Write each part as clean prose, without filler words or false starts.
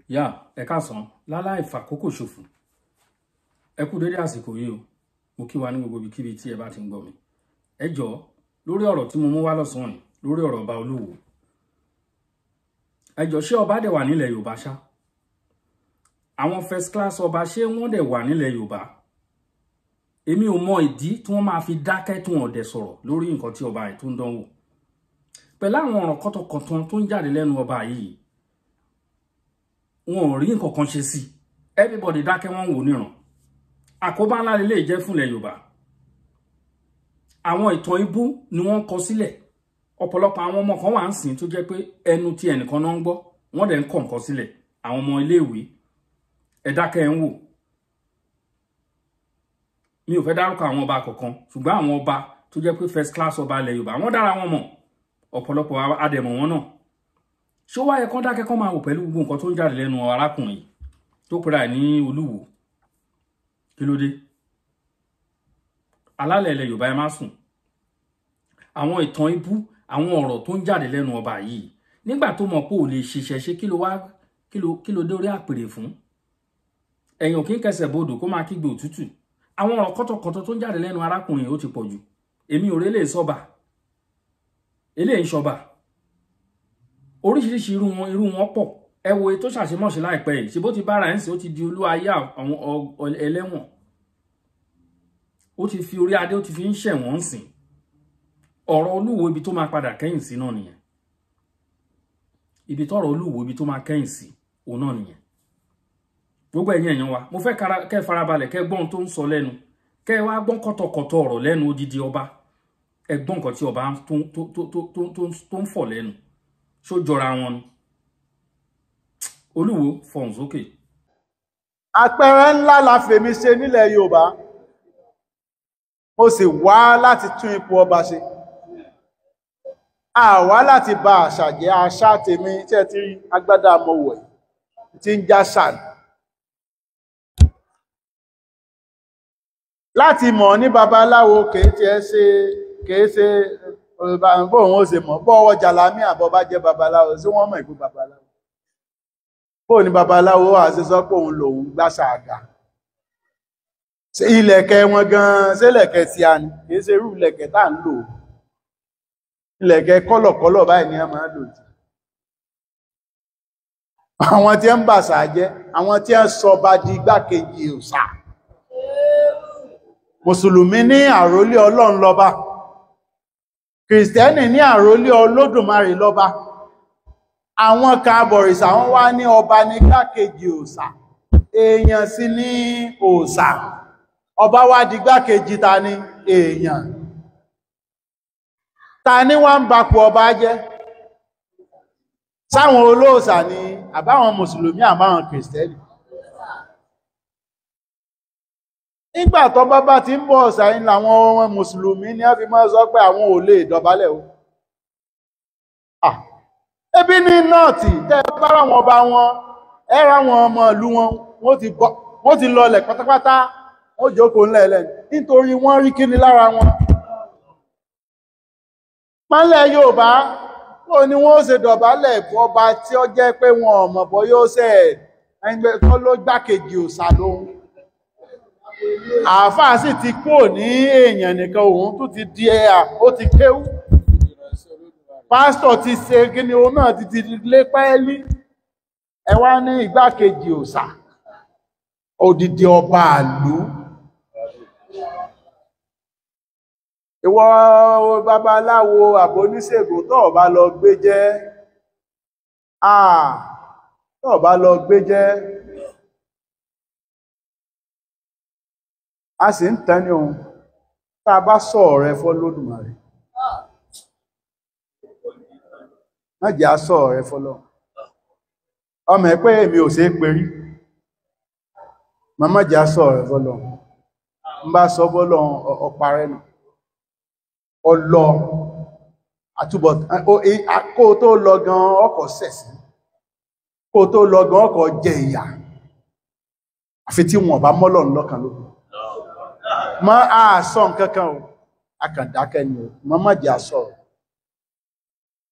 Yá, ẹ káàsán, láláì fàkókò ṣòfò. Ẹ kú dédé àsìkò yìí o. Mo kí wa ní gbogbo ibikíbi tí ẹ bá ti ń gbọ́ mi. Ẹ jọ̀ọ́, lórí ọ̀rọ̀ tí mo mú wá lọ́sàn-án yìí, lórí ọ̀rọ̀ ọba Olúwo. Ẹ jọ̀ọ́, ṣé ọba dẹ̀ wà nílẹ̀ Yorùbá ṣá? Àwọn first class ọba ṣé wọ́n dẹ̀ wà nílẹ̀ Yorùbá? Èmi ò mọ ìdí tí wọ́n máa fi dákẹ́ tí wọ́n dẹ̀ sọ̀rọ̀ lórí nǹkan tí ọba yìí tó ń dánwò. Pẹ̀lú àwọn ọ̀rọ̀ kọ́tọ̀kọ̀tàn tó ń jáde lẹ́nu ọba yìí, wọn ò rí nǹkan kan ṣe sí. Everybody dákẹ́, wọ́n ń wò níran. Àkóbá ńlá lè jẹ́ fúnlẹ̀ Yorùbá. Àwọn ìtàn ibú ni wọ́n kọ sílẹ̀. Ọ̀pọ̀lọpọ̀ àwọn ọmọ kan wà ń sìn tó jẹ́ pé ẹnu tí ẹnìkan náà ń gbọ́, wọ́n dẹ̀ ń kọ nǹkan sílẹ̀. Àwọn ọmọ iléèwé, ẹ dákẹ́ ẹ ń wò. Mi ò fẹ́ dárúkọ àwọn ọba kọ̀ọ̀kan, ṣùgbọ́n àwọn ọba tó jẹ́ pé first class ọba ilẹ̀ Yorùbá, wọ́n dára wọn mọ̀. Ọ̀pọ̀lọpọ̀ adẹ̀mọ̀ wọn náà. Ṣé ó wá yẹ kán dákẹ́ kán máa wò pẹ̀lú gbogbo nǹkan tó ń jáde lẹ́nu arákùnrin tó pera ẹ̀ ní Olúwo? Kí ló dé? Alálẹ̀ ilẹ̀ Yorùbá, ẹ má sùn. Àwọn ìtàn ibú, àwọn ọ̀rọ̀ tó ń jáde lẹ́nu ọba yìí, nígbà tó mọ̀ pé ò lè ṣiṣẹ́ ṣe, kí ló wá kí ló dé orí àpèrè fún? Ẹ̀yàn kí ń kẹsẹ̀ bodò kó máa kígbe òtútù. Àwọn ọ̀rọ̀ kọ́tọ̀kọ́tọ̀ tó ń jáde lẹ́nu arákùnrin ó ti pọ̀ jù. Èmi ò rí lè sọ́ba, eléyìí ń ṣọba. Oríṣiríṣi irú wọn pọ̀. Ẹ wo ètò ṣàṣemọ́ṣe láìpẹ́ yìí, ṣe bó ti bára ẹ̀ ń sìn, ó ti di olú ayé àwọn ẹlẹ́wọ̀n. Ó ti fi orí adé, ó ti fi ń ṣẹ̀wọ̀n ń sìn. Ọ̀rọ̀ Olúwo, ibi tó máa padà kẹ́yìn sí náà nìyẹn. Ibi tọ́rọ̀ Olúwo, ibi tó máa kẹ́yìn sí òun náà nìyẹn. Gbogbo ẹ̀yin èèyàn wa, mo fẹ́ kẹ́ farabalẹ̀, kẹ́ gbọ́n tó ń sọ lẹ́nu, kẹ́ wá gbọ́n kọ́tọ̀kọ́tọ̀ ọ̀rọ̀ lẹ́nu odidi ọba. Ẹ gbọ́n nǹkan tí ọba tó ń fọ̀ lẹ́nu. Ṣó jọra wọn ni? Olúwo fọhùn sókè. Àpẹẹrẹ ńlá la fèmí ṣe nílẹ̀ Yorùbá. Mo sì wá láti tún ipò ọba ṣe. A wá láti ba àṣà jẹ́. Àṣà tèmi tí ẹ ti rí agbádá mọ̀wọ̀ yìí tí ń já ṣàn. Láti mọ̀ ní babaláwo kìí tiẹ̀ ṣe, kìí ṣe bóun ó ṣe mọ̀ bọ́wọ́ jàlámì àbọ̀ bá jẹ́ babaláwo, sí wọ́n mọ̀ ìpín babaláwo. Bóun ni babaláwo wà ṣe sọ pé òun lòun gbàṣà àga. Ṣé ilẹ̀kẹ̀ wọn gan-an, ṣé ilẹ̀kẹ̀ tí a ní? Kìí ṣe irú ilẹ̀kẹ̀ tá à ń lò. Ilẹ̀kẹ̀ kọ́lọ̀kọ́lọ̀ báyìí ni a máa ń lò jù. Àwọn tí ń bàṣà jẹ́, àwọn tí ń sọba di igbákejì òòṣà. Mùsùlùmí ní àrólé Ọlọ́run lọ́ba. Kìrìsìtẹ́nì ní àrólé Olódùmarè lọ́ba. Àwọn kan abọ̀rìṣà wọ́n wá ní ọba ní igbákejì òòṣà. Èèyàn sì ní òòṣà. Ọba wá di igbákejì ta ni? Èèyàn. Ta ni wá ń bapò ọba jẹ́? Sáwọn olóòṣà ni àbáwọn Mùsùlùmí àbáwọn Kìrìsìtẹ́nì. Nígbà tó bá bá ti ń bọ̀ ọ̀sà yìí làwọn ọmọ Mùsùlùmí ní wọ́n fi máa sọ pé àwọn ò lè dọ̀bálẹ̀ o. Ebi ní nọ́ọ̀tì tẹ́ bá ráwọn ọba wọn, ẹ ráwọn ọmọ ìlú wọn, wọ́n ti lọlẹ̀ pátápátá, wọ́n jókòó ńlẹ̀ẹ́lẹ̀ nítorí wọ́n rí kíni lára wọn. Pánlẹ̀ Yorùbá, ó ní wọ́n ó ṣe dọ̀bálẹ̀ ọba tí ó jẹ́ pé wọn ò mọ̀ bọ́ yóò ṣe ẹgbẹ́ tó ló gbákejì òòṣà lóhun. Àáfàá sì ti kúrò ní èèyàn nìkan, òun tún ti di ẹ̀yà, ó ti kéwú. Pásítọ̀ ti ṣe kíni, òun náà ti ti lé pẹ́ẹ́lí. Ẹ wá ní igbákejì òòṣà, odidi ọba àlú. Ìwọ babaláwo àbóníṣègùn tó bá lọ gbé jẹ́, tó bá lọ gbé jẹ́, a sì ń tán ní ohun tá a bá sọ ọ̀rẹ́ fọ́ Lódùmarè. Má jẹ́ a sọ ọ̀rẹ́ fọ́lọ́. Ọmọ ẹ pé èmi ò ṣe é perí. Má jẹ́ a sọ ọ̀rẹ́ fọ́lọ́. Ń bá sọ fọ́lọ́ ọparẹ́ nù. Ọlọ àtúbọ̀ kó tó lọ gan ọkọ̀ sẹ̀sí. Kó tó lọ gan ọkọ̀ jẹ ìyà. Àfi tí wọn bá mọ́lọ̀ lọ́kàn lókun. Má a sọ nǹkan kan o, a kàn dákẹ́ ni o, má má jẹ́ a sọ̀rọ̀.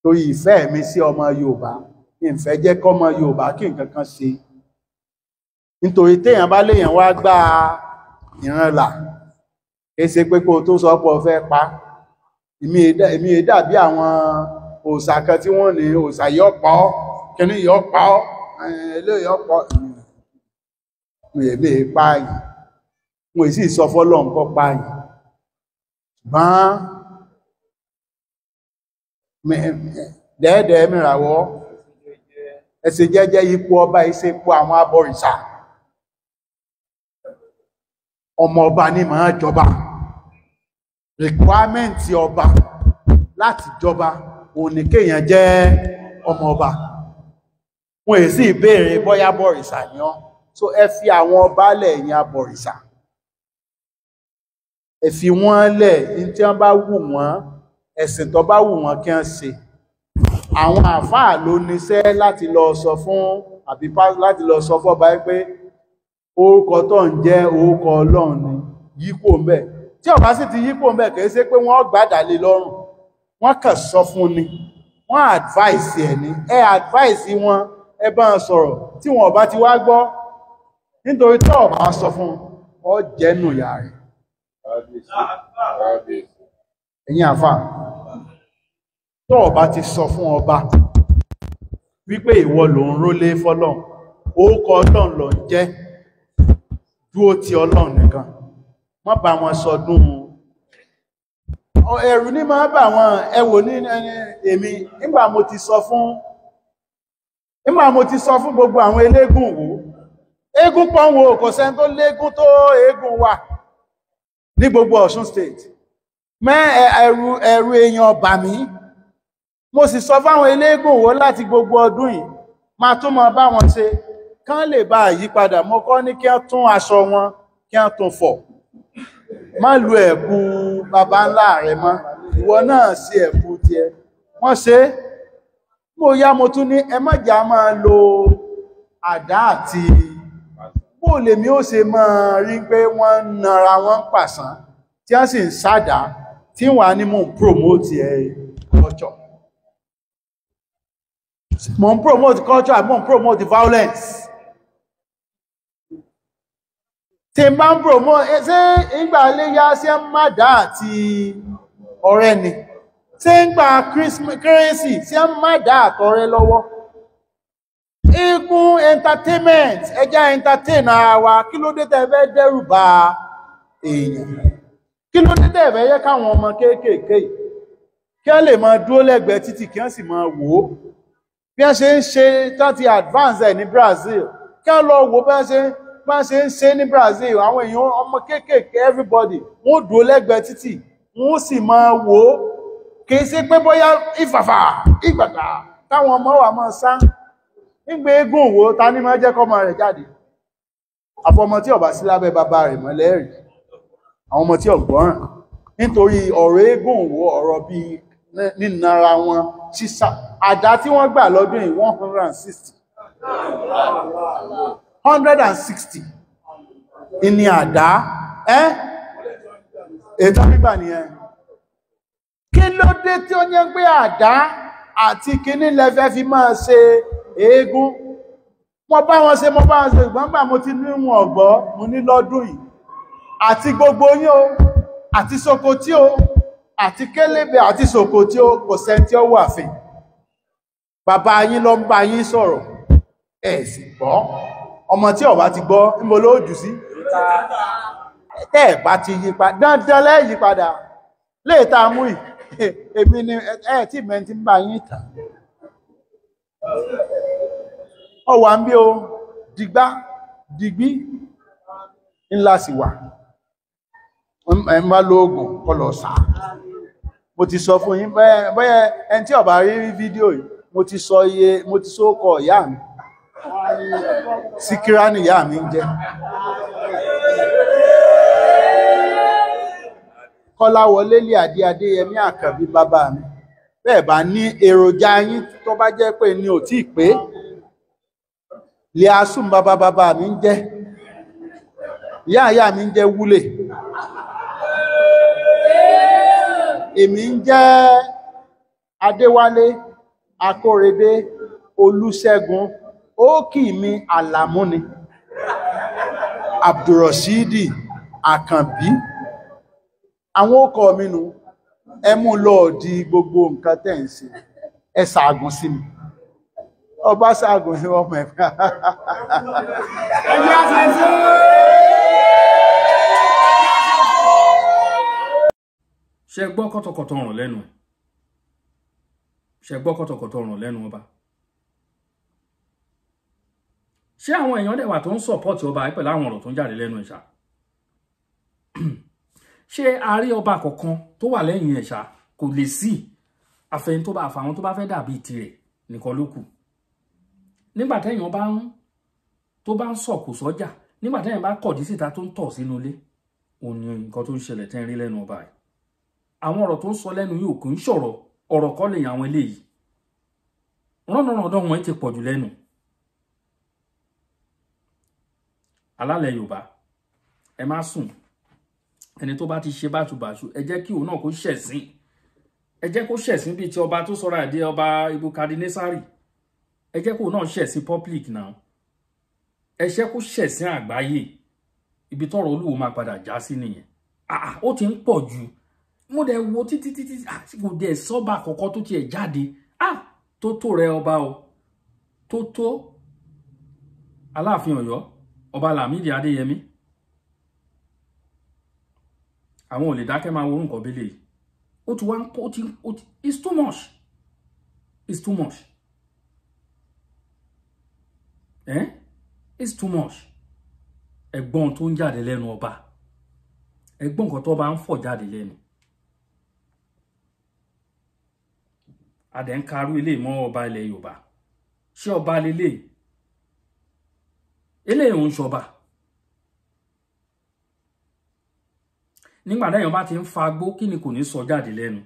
Torí ìfẹ́ mi sí ọmọ Yorùbá, Ìfẹ́ jẹ́ kọ́mọ Yorùbá kí nǹkan kan ṣe, nítorí téèyàn bá léèyàn wá gbá ìran là, kìí ṣe pé kó tó sọ pé o fẹ́ pa. Èmi è dàbí àwọn òòṣà kan tí wọ́n ní òòṣà yọ pa ọ́, kíní yọ pa ọ́, eléyìí yọ pa ọ́. Èmi è pààyàn, mo sì sọ fọ́lọ́run kó pààyàn. Ṣùgbọ́n dẹ́ẹ̀dẹ́ẹ̀ mìràwọ́, ẹsẹ̀ jẹ́jẹ́ ipò ọba ìṣepò àwọn abọ̀rìṣà. Ọmọ ọba ní máa jọba. Requirement ọba láti jọba òun ni kéèyàn jẹ́ ọmọ ọba. Wọ́n èsì ìbéèrè bóyá bọ̀rìṣà ni ọ́. So ẹ fi àwọn ọba lẹ̀, ẹ̀yin abọ̀rìṣà. Ẹ fi wọ́n lẹ̀, ní tí wọ́n bá wù wọ́n, ẹ̀sìn tó bá wù wọ́n kí wọ́n ṣe. Àwọn àfáà ló níṣẹ́ láti lọ sọ fún àbí láti lọ sọ fọ́ba pé orúkọ tó ń jẹ́ orúkọ Ọlọ́run ni, yípo ńbẹ̀. Tí ọba sì ti yípo ńbẹ̀, kìí ṣe pé wọ́n gbàdà lé lọ́rùn, wọ́n kàn sọ fún ni, wọ́n advice ẹ̀ ní. Ẹ advice wọn, ẹ bá wọn sọ̀rọ̀. Tí wọn ọba ti wá gbọ́, nítorí tí ọba sọ fún ọ jẹ́nu ìyá rẹ̀. Ẹ̀yin àfáà, tó ọba ti sọ fún ọba wípé ìwọ ló ń rólé fọ́lọ́run, orúkọ Ọlọ́run ló ń jẹ́, dúó ti Ọlọ́run nìkan, má bá wọn sọdún. Ẹ̀rù ní máa bà wọn. Ẹ wò ní èmi, nígbà mo ti sọ fún, nígbà mo ti sọ fún gbogbo àwọn eléégún wò, eégún pọ́n wo, kò sẹ́ni tó léégún tó eégún wà ní gbogbo Ọ̀ṣun state. Mẹ́ ẹ̀rù èèyàn bà mí. Mo sì sọ fáwọn eléégún wo láti gbogbo ọdún yìí, máa tún mọ bá wọn ṣe kán lè bá àyípadà. Mo kọ́ ní kí wọ́n tún aṣọ wọn, kí wọ́n tún fọ̀. Má lu ẹ̀kú baba ńlá rẹ̀ mọ́, ìwọ náà ṣe ẹ̀kú tiẹ̀. Wọ́n ṣe é. Mo yá, mo tún ní ẹ má jà máa lo àdá àti bó lèmi ó ṣe máa rí pé wọ́n ń nara wọn pàṣán tí wọ́n sì ń sádà tí wàá ní mò ń promote ẹ̀ culture. Mo ń promote culture, mo ń promote violence. Tí n bá ń promote, ṣé ìgbà iléyá ṣé ń má dá àti ọ̀rẹ́ ni? Ṣé ń gba kérésì ṣé ń má dá àtọ̀rẹ́ lọ́wọ́? Eégún entertainment, ẹja entertain ara wa. Kí ló dé tẹ́ fẹ́ dẹ́rù bà èèyàn? Kí ló dé tẹ́ fẹ́ yẹ káwọn ọmọ kéékèèké kí wọ́n lè máa dúró lẹ́gbẹ̀ẹ́ títì kí wọ́n sì máa wò ó? Bí wọ́n ṣe ń ṣe tán ti advance ẹ̀ ní Brazil, kí wọ́n lọ wò bí wọ́n ṣe ń ṣe ní Brazil. Àwọn èèyàn ọmọ kéékèèké everybody wọ́n dúró lẹ́gbẹ̀ẹ́ títì, wọ́n sì máa wò ó. Kì í ṣe pé bóyá ìfàfà ìgbàgbà táwọn ọmọ wa máa sá. Nígbà eégún wo ta ní máa jẹ́ kọ́mọ rẹ̀ jáde? Àfọmọ tí ó bá sí lábẹ́ bàbá rẹ̀ mọ́ lẹ́rìí, àwọn ọmọ tí ò gbọ́ràn. Nítorí ọ̀rọ̀ eégún wo, ọ̀rọ̀ bíi nínara wọn sísá. Àdá tí wọ́n gbà lọ́dún yìí 160. 160 ìní àdá ẹ́ ètò gbígbà nìyẹn. Kí ló dé tí ó yẹ pé àdá àti kíní lẹ́fẹ́ fi máa ṣe eégún? Mo bá wọn ṣe, mo bá wọn ṣe, ìgbọ́ngbà mo ti ní wọn ọ̀gbọ́, mo ní lọ́dún yìí àti gbogbo yín o, àti Sokoti o, àti Kélébé àti Sokoti o, kò sẹ́ni tí ó wà fún. Bàbá yín ló ń bá yín sọ̀rọ̀, ẹ sì gbọ́. Ọmọ tí ó bá ti gbọ́, níbo ló jù sí? Tẹ́ ẹ̀ bá ti yí padà, dandan lẹ́ yí padà. Léèta mú yìí, èmi ni ẹ tí mẹ́ni tí ń bá yín tà. Ọ wà ń bí o, dìgbà, dìgbí, ńlá sì wà. Ẹ ń bá lóògùn kọ́ lọ sá. Mo ti sọ fún yín, bẹ́ẹ̀ ẹni tí ó bá rí fídíò yìí, mo ti sọ iye, mo ti sọ kọ ìyá mi. Síkírá ni ìyá mi ń jẹ́. Kọ́láwọlé lé Adé Adéyẹmí Àkànbí bàbá mi. Bẹ́ẹ̀ bá ní èròjà yín tó bá jẹ́ pé ní ò tí ì pé. Lé asùn bàbá bàbá mi ń jẹ́. Ìyá ìyá mi ń jẹ́ Wúlè. Èmi ń jẹ́ Adéwálé Akórèdé Olúṣẹ́gun, ó kì mí Àlàmú ni, Abdulrasheed Àkànbí, àwọn ọkọ mi nu. Ẹ mú lọ di gbogbo nǹkan tẹ́ ń ṣe, ẹ ṣàgùn sí mi. Ọba ṣàgùn sí ọmọ ẹ̀. Ṣe gbọ́ kọ́tọ̀kọ́tọ̀ ọ̀ràn lẹ́nu ẹ̀? Ṣe gbọ́ kọ́tọ̀kọ́tọ̀ ọ̀ràn lẹ́nu ọba? Ṣé àwọn èèyàn dẹ̀ wà tó ń sọ̀pọ̀tì ọba pẹ̀lú àwọn ọ̀rọ̀ tó ń jáde lẹ́nu ẹ̀ ṣá? Ṣé a rí ọba kọ̀ọ̀kan tó wà lẹ́yìn ẹ̀ ṣá? Kò lè sí. Àfẹn tó bá àfàwọn tó bá fẹ́ dàbí tirẹ̀ nìkan ló kù. Nígbà téèyàn bá ń tó bá ń sọ̀kò sọ́jà, nígbà téèyàn bá kọ̀dí síta tó ń tọ̀ sínú ilé, òun ni nǹkan tó ń ṣẹlẹ̀ tẹ́ ń rí lẹ́nu ọba yìí. Àwọn ọ̀rọ̀ tó ń sọ lẹ́nu yìí ò kì í ṣọ̀rọ̀, ọ̀rọ̀ kọ́ lè àwọn eléyìí. Rọ́nàrọ́dọ́ wọn ti pọ̀jù lẹ́nu. Alálẹ̀ Yorùbá, ẹ má sùn. Ẹni tó bá ti ṣe báṣubàṣu, ẹ jẹ́ kí òun náà kó ṣẹ̀sín. Ẹ jẹ́ kó ṣẹ̀sín bíi ti ọba tó sọra ẹ̀ dé ọba Ibukadinesari. Ẹ jẹ́ kó náà ṣẹ̀sín public now. Ẹ ṣẹ́ kó ṣẹ̀sín àgbáyé. Ibi tọ́rọ̀ Olúwo máa padà já sí nìyẹn. Ó ti ń pọ̀ jù. Mo dẹ̀ wo títí títí kò dẹ̀ sọ́ba àkọ́kọ́ tó tiẹ̀ jáde. Tó tó rẹ ọba o. Tó tó Aláàfin Ọ̀yọ́, ọba Lámídì Adéyẹmí. Àwọn ò lè dákẹ́ máa wo nǹkan bílẹ̀ yìí. Ó ti wá ń kó ó ti it's too much. It's too much. Eh? It's too much. Ẹ̀gbọ́n tó ń jáde lẹ́nu ọba. Ẹ̀gbọ́n nǹkan tó bá ń fọ̀ jáde lẹ́nu. Adẹ̀ ń karú ilé mọ́ ọba ilẹ̀ Yorùbá. Ṣé ọba lélẹ̀? Eléyìí ń ṣọba. Nígbà téèyàn bá ti ń fagbó, kí ni kò ní sọ jáde lẹ́nu?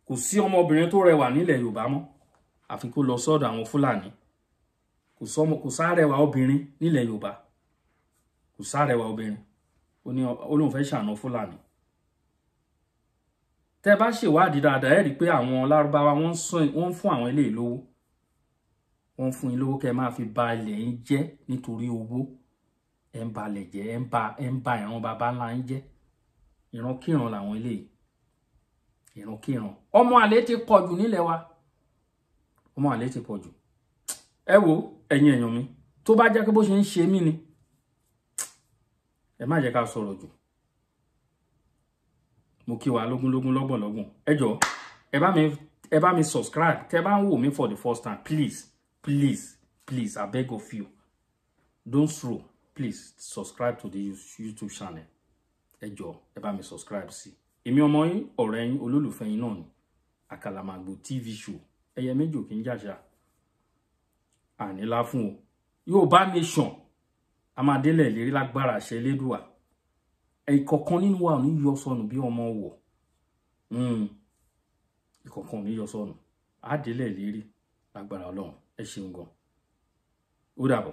Kò sí ọmọbìnrin tó rẹwà nílẹ̀ Yorùbá mọ́, àfi kó lọ sọ́dọ̀ àwọn Fúlàní. Kò sárẹwà obìnrin nílẹ̀ Yorùbá. Kò sárẹwà obìnrin. Ó ní ó lóun fẹ́ ṣàna Fúlàní. Tẹ́ bá ṣèwádìí dáadáa, ẹ rí i pé àwọn Lárúbáwá wọ́n ń fún àwọn eléyìí lówó. Wọ́n ń fún yín lówó kẹ́ máa fi ba ilẹ̀ yín jẹ́ nítorí owó. Ẹ ń balẹ̀ jẹ́, ẹ ń ba ìran baba ńlá yín jẹ́. Ìrankíran làwọn eléyìí. Ìrankíran. Ọmọ àlè ti pọ̀ jù nílẹ̀ wa. Ọmọ àlè ti pọ̀ jù. Ẹ wo ẹ̀yin èèyàn mi, tó bá jẹ́ pé bó ṣe ń ṣe mí ni, ẹ má jẹ́ ká sọ̀rọ̀ jù. Mo kí wa lógúnlógún lọ́gbọ̀nlọ́gbọ̀n. Ẹ jọ̀ọ́, ẹ bá mi subscribe. Tẹ́ bá ń wò mí for the first time, please, please, please, I beg of you, don't throw. Please subscribe to the YouTube channel. Ẹ jọ̀ọ́, ẹ bá mi subscribe sí. Èmi ọmọ yín, ọ̀rẹ́ yín, olólùfẹ́ yín náà ni Àkàlàmàgbò TV show. Ẹyẹ méjì ò kí ń jàṣà. Ànílá fún o. Yorùbá nation, a máa délẹ̀ ìlérí lágbára àṣẹ Elédùà. Ìkọ̀kan nínú wa ò ní yọ sọnù bí ọmọ wọ̀. Ìkọ̀kan ò ní yọ sọnù. Á délẹ̀ ìlérí lágbára Ọlọ́run. Ẹ ṣeun gan. Ó dàbọ̀.